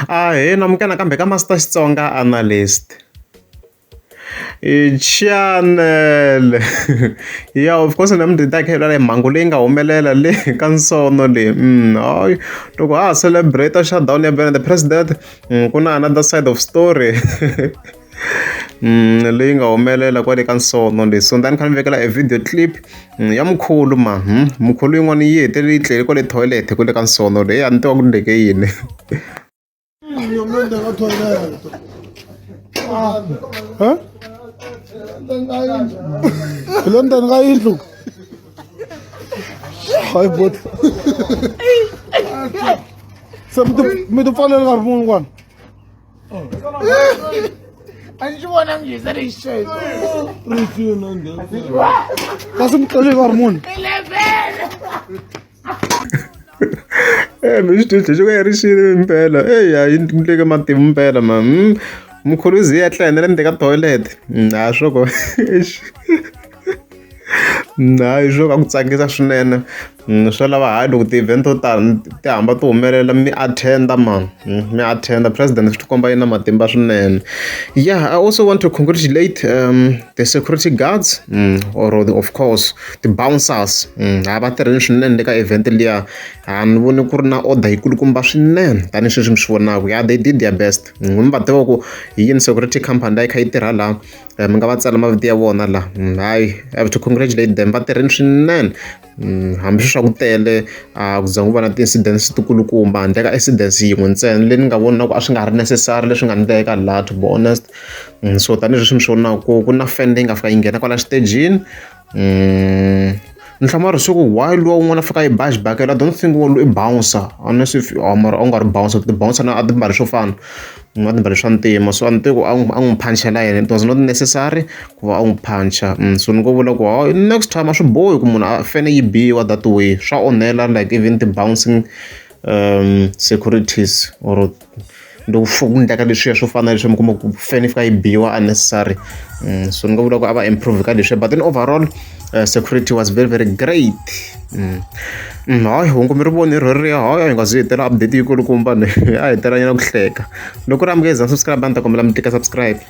Ahee namukela nakambe ka Master Xitsonga Analyst channel ya of course namuntlha hi ta kha hi vulavula hi mhangu leyi nga humelela le ka nsono leyi hayi loko ha ha celebrate shutdown ya the president ku na another side of story leyi nga humelela kwale ka nsono leyi so ni kha ni vekela e video clip ya mkhulu ma mkhulu yin'wana yi hetelele yi tlele kwale toilet kwale ka nsono leyi a ni tiva ku ndleke yini. Hi le ndzeni ka yindlu hayi bot se mi ti pfalele nkarhi muni kwana A ndzi vona ngi se ri xexo. Kasi mi tlele nkarhi muni Mi xi twi xo ka yi ri xini mpela eya yi nyike matimu mpela ma mkhulu ze a tlela na le ndzeni ka toilet ha swo ku hayi swo ka ku tsakisa swinene swo lava hayi loko ti-event to tani ti hamba ti humelela mi attend-a mani mi attend-a president swi tikomba yi na matimba swinene yeah I also want to congratulate the security guards or the, of course the bouncers ha va tirhile swinene le ka event liya a ni voni ku ri na order yi kulukumba swinene tanihi sweswi mi swi vonaka yeah they did their best mi va tiva ku hi yini security company leyi kha yi tirha laha mi nga va tsala mavito ya vona laha hayi I have to congratulate them va tirhile swinene hambi swi swa ku tele a ku za ku va na ti-incidents ti kulukumba handle ka incidence yin'we ntsena leyi ni nga voni na ku a swi nga ri necessary leswi nga endleka laha to be honest so tanihileswi mi swi vonaka ku ku na fan leyi nga fika yi nghena kwala xitejini ni hlamala swa ku why luwa wun'wana a fika a yi ba xibakela I don't think i bouncer unless if mara a ku nga ri bouncer ti-bouncer na a ti mbali swo fana a ti mbali swa ntima so a ni tivi ku a n'wi a n'wi phanchela yena it was not necessary ku va a n'wi phancha so ni ngo vula ku next time a swi bohi ku munhu a fane yi biwa that way swa onhela like even ti-bouncing securities or loko ku endleka leswiya swo fana na leswi mi kuma ku fene yi fika yi biwa unnecessary so ni nga vula ku a va improve ka leswiya but then overall security was very very great hayi hungu mi ri voni reriya hayi a hi nga zi hetela update yi kulukumba ni a hi telanyana ku hleka loko ri amukeza subscribe a ni ta kombela mi tika subscribe.